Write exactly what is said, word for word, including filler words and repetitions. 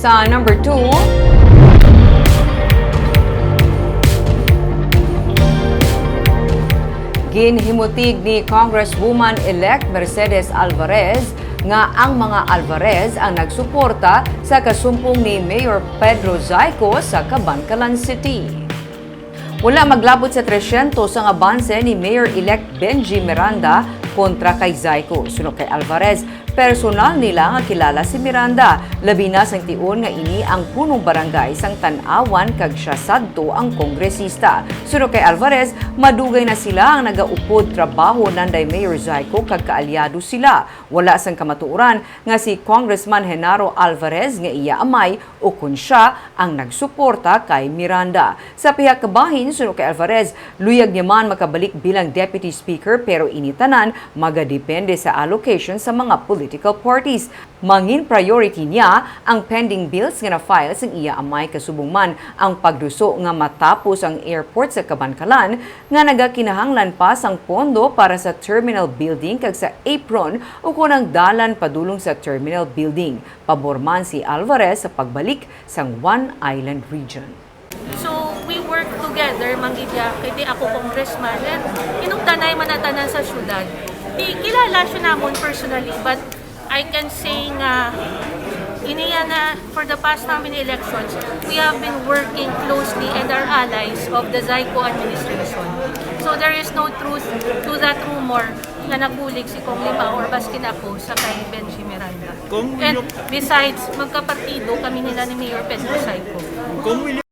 Sa number two, ginhimutig ni Congresswoman-elect Mercedes Alvarez nga ang mga Alvarez ang nagsuporta sa kasumpong ni Mayor Pedro Zayco sa Kabankalan City. Wala maglabot sa tresyentos ang abanse ni Mayor-elect Benji Miranda kontra kay Zayco. Suno kay Alvarez, personal nila nga kilala si Miranda, labi na sang tion nga ini ang punong barangay sang Tan-awan kag sia sadto ang kongresista. Suno kay Alvarez, madugay na sila ang nagaupod trabaho nanday Mayor Zayco kag kaalyado sila. Wala sang kamatuoran nga si Congressman Genaro Alvarez nga iya amay o kon sia ang nagsuporta kay Miranda. Sa pihak kabahin, suno kay Alvarez, luyag niya man makabalik bilang Deputy Speaker, pero ini tanan magadepende sa allocation sa mga political parties. Mangin priority niya ang pending bills nga na-file sang iya amay, kasubong man ang pagduso nga matapos ang airport sa Kabankalan nga nagakinahanglan pa sang pondo para sa terminal building kag sa apron ukon ang dalan padulong sa terminal building. Pabor man si Alvarez sa pagbalik sang One Island Region. So, we work together, Ma'am Lydia, kay di ako congressman. And inugtanay man ang tanan sa syudad. Di, kilala siya namon personally, but I can say nga iniya na for the past how many elections, we have been working closely and are allies of the Zayco administration. So there is no truth to that rumor nga nabulig si Cong Limao or baskin ako sa kay Benji Miranda. Kung And yung- besides, magkapartido kami nila ni Mayor Pedro Zayco. Kung will